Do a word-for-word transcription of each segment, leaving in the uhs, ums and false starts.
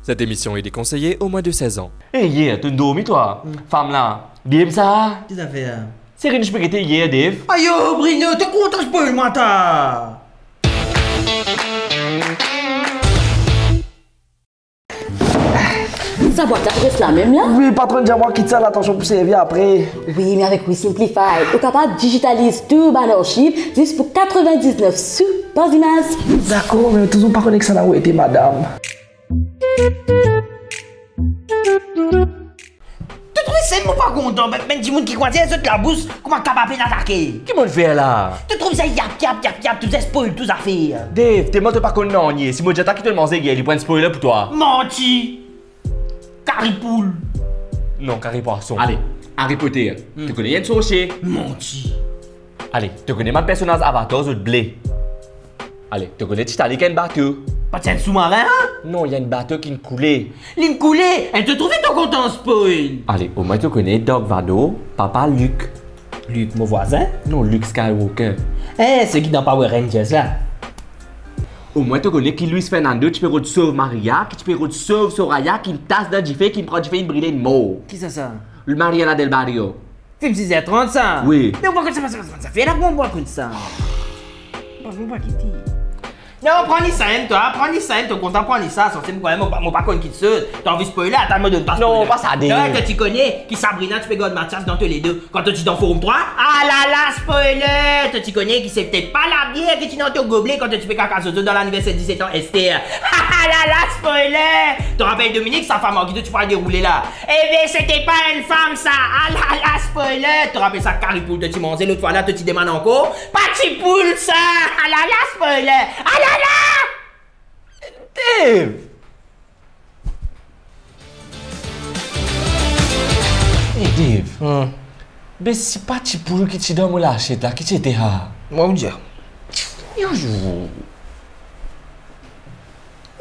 Cette émission est déconseillée aux moins de seize ans. Eh, yer, to'nn dormi twa? Hmm. Fam la, DM sa? Ki zafer? Seri nou ti pe gete yer, Dave. Ayo, Bruno, to kontan spoil mwa ta? Sa bwat la pou res la mem la? Wi, patronn dir mwa kit sa, latansion pou servi apre. Wi, me avek WeSimplify, ou kapav digitaliz tou bann archiv zis pou katrevindiznef sou par zimaz. Dakor, me touzour pa konn ki sa la ou ete, madam. To trouv sa mo pa kontan, bann, bann dimoun ki krwaz zot labous kouma kapav pena atake. Ki mo'nn fer la? To trouv sa yap, yap, yap, yap, to bizin spoil tou zafer. Dave, telman to pa konn nanye, si mo dir twa ki to'nn manze yer, li pou enn spoiler pou twa. Manti! Kari poul. Non, kari pwason. Ale, Harry Potter. Hmm. To kone li enn sorsie? Manti. Ale, to kone bann personaz Avatar, zot ble? Ale, to kone Titanic enn bato? Pa ti enn soumarin, an? Non, li enn bato ki'nn koule. Li'nn koule? E to trouve to kontan spoil? Ale, omwin to kone Dark Vador, papa Luke. Luke, mo vwazin? Non, Luke Skywalker. Eh, seki dan Power Rangers la. Omwin to kone ki Luis Fernando ti pe rod sov Maria, ki ti pe rod sov Soraya, ki'nn tas dan dife, ki'nn pran dife, inn brile, inn mor. Kisasa? Mariana del Barrio. Fim siz er trant sa? Wi. Me ou pa konn sa, sa, sa, sa, sa fer la, kouma ou pa konn sa? Bon, ou pa kite. Non, pran li sa enn, twa, pran li sa enn, to kontan pran li sa, sanse mo krwar mo pa, mo pa konn kiksoz. To anvi spoiler, atann mo donn twa spoiler. Non, pa sa, Dave. Non, to ti kone ki Sabrina ti pe gard Mathias dan Toledo, kan to ti dan Forum trwa? Alala, spoiler! To ti kone ki se petet pa labier ki ti dan to goble kan to ti pe kaka zozo dan laniverser diset an Esther. Alala, spoiler! To rapel Dominique, sa fam ar ki to ti pe al deroule la? Ebe, sete pa enn fam sa. Alala, spoiler! To rapel sa kari poul to ti manze lot fwa la, to ti demann ankor? Pa ti poul sa! Alala, spoiler! Alala! Dave! Hey, Dave. Hmm. Be si pa ti poul ki ti dan mo lasiet la, ki ti ete sa? Mwa, ou dir. Miau.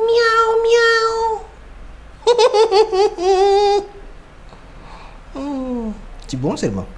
Miau, miau. Hmm, ti bon selman.